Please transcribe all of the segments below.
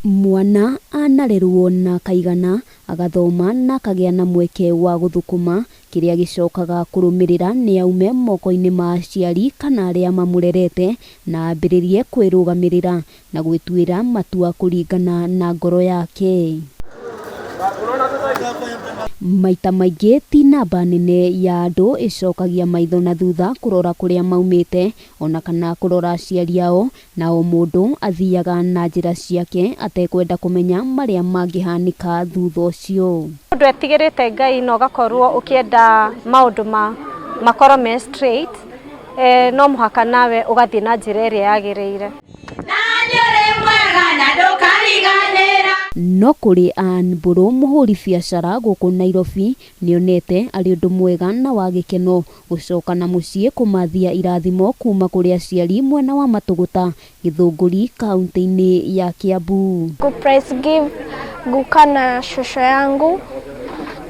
Mwana anarerwo na akaigana, agathoma na akagĩa na mweke wa gũthũkũma, kĩrĩa gĩcokaga kũrũmĩrĩra nĩ aume moko-inĩ ma aciari kana arĩa mamũrerete na ambĩrĩrie kwĩrũgamĩrĩra na gwĩtuĩra matua kũringana na ngoro yake. Maita maingĩ ti namba nene ya andũ ĩcokagia maitho na thutha kũrora kũrĩa maumĩte ona kana kũrora aciari ao, na o mũndũ athiaga na njĩra ciake atekwenda kũmenya marĩa mangĩhanĩka thutha ũcio. Mũndũ etigĩrĩte Ngai na ũgakorwo ũkĩenda maũndũ ma makorwo me straight, no mũhaka nawe ũgathiĩ na njĩra ĩrĩa yagĩrĩire. No kũrĩ Ann Mbũrũ mũhũri biacara gũkũ Nairobi nĩonete arĩ ũndũ mwega na wa gĩkeno gũcoka na mũciĩ kũmathia irathimo kuma kũrĩ aciari mwena wa Matũgũta Gĩthũngũri kaunti-inĩ ya Kiambu. Ku prize give guka na shosho yangu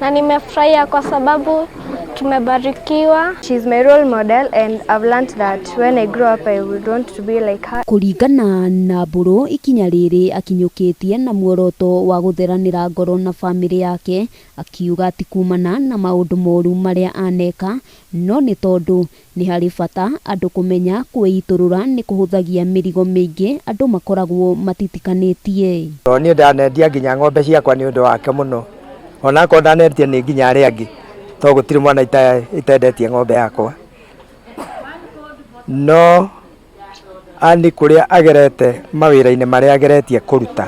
na nimefurahia kwa sababu tumebarikiwa. She's my role model and I've learned that when I grow up I would want to be like her. Kũringana na Mbũrũ ikinya rĩrĩ akinyũkĩtie na muoroto wa gũtheranĩra ngoro na bamĩrĩ yake, akiuga ti kumana na maũndũ moru marĩa aneka, no nĩ tondũ nĩ harĩ bata andũ kũmenya kwĩitũrũra nĩ kũhũthagia mĩrigo mĩingĩ andũ makoragwo matitikanĩtie. Niĩ ndanendia nginya ng'ombe ciakwa nĩ ũndũ wake mũno, onakorwo ndanendia nĩ nginya arĩa angĩ, tondũ gũtirĩ mwana itendetie ng'ombe yakwa. No Ann kũrĩa agerete mawĩra-inĩ marĩa ageretie kũruta,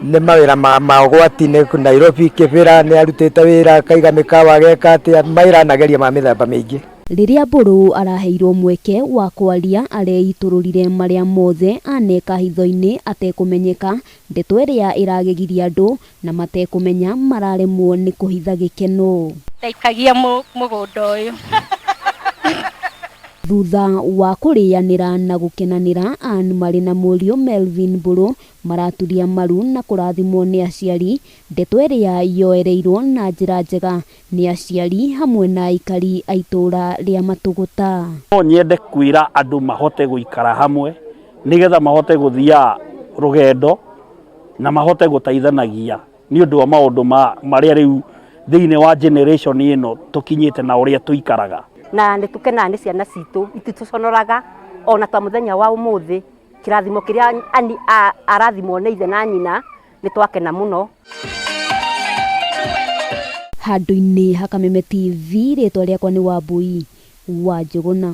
nĩ mawĩra ma ũgwati, nĩ Nairobi Kĩbĩra nĩ arutĩte wĩra akaiga mĩkawa ageka atĩa, mawĩra anageria ma mĩthemba mĩingĩ. Rĩrĩa Mbũrũ araheirwo mweke wa kwaria areitũrũrire marĩa mothe aneka hitho-inĩ atekũmenyeka, ndeto ĩrĩa ĩragegirie andũ na matekũmenya mararemwo nĩ kũhitha gĩkeno. Ndaikagia mũgũnda ũyũ. Thutha wa kũrĩanĩra na gũkenanĩra, Ann marĩ na mũriũ Melvin Mbũrũ maraturia maru na kũrathimwo nĩ aciari, ndeto ĩrĩa yoereirwo na njĩra njega nĩ aciari hamwe na aikari a itũũra rĩa Matũgũta. No nyende kwĩra andũ mahote gũikara hamwe nĩgetha mahote gũthiaga rũgendo na mahote gũteithanagia nĩ ũndũ wa maũndũ marĩa rĩu thĩinĩ wa generation ĩno tũkinyĩte na ũrĩa tũikaraga. Na nĩ tũkenaga nĩ ciana citũ, ititũconoraga ona ta mũthenya wa ũmũthĩ, kĩrathimo kĩrĩa Ann arathimwo nĩ ithe na nyina, nĩ twakena mũno. Handũ-inĩ ha Kameme TV, rĩtwa rĩakwa nĩ Wambui wa Njũgũna.